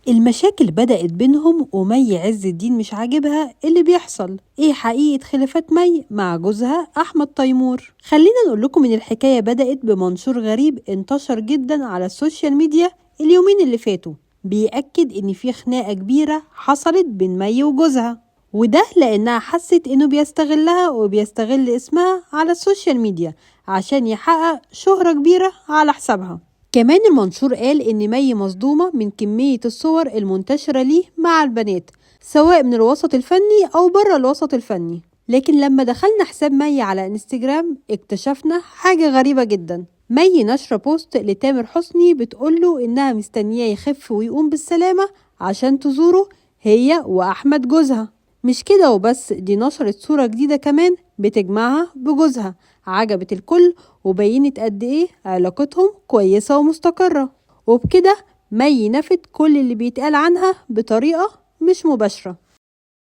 المشاكل بدأت بينهم ومي عز الدين مش عاجبها اللي بيحصل. ايه حقيقة خلافات مي مع جوزها أحمد تيمور؟ خلينا نقول لكم إن الحكاية بدأت بمنشور غريب انتشر جدا على ال social media اليومين اللي فاتوا، بيأكد إن في خناقة كبيرة حصلت بين مي وجوزها، وده لأنها حست إنه بيستغلها وبيستغل اسمها على ال social media عشان يحقق شهرة كبيرة على حسابها. كمان المنشور قال إن مي مصدومة من كمية الصور المنتشرة ليه مع البنات، سواء من الوسط الفني أو بره الوسط الفني. لكن لما دخلنا حساب مي على انستجرام اكتشفنا حاجة غريبة جدا. مي نشر post لتامر حسني بتقوله إنها مستنياه يخف ويقوم بالسلامة عشان تزوره هي وأحمد جوزها. مش كده وبس، دي نشرت صورة جديدة كمان بتجمعها بجوزها، عجبت الكل وبينت قد ايه علاقتهم كويسة ومستقرة. وبكده مي نفت كل اللي بيتقال عنها بطريقة مش مباشرة.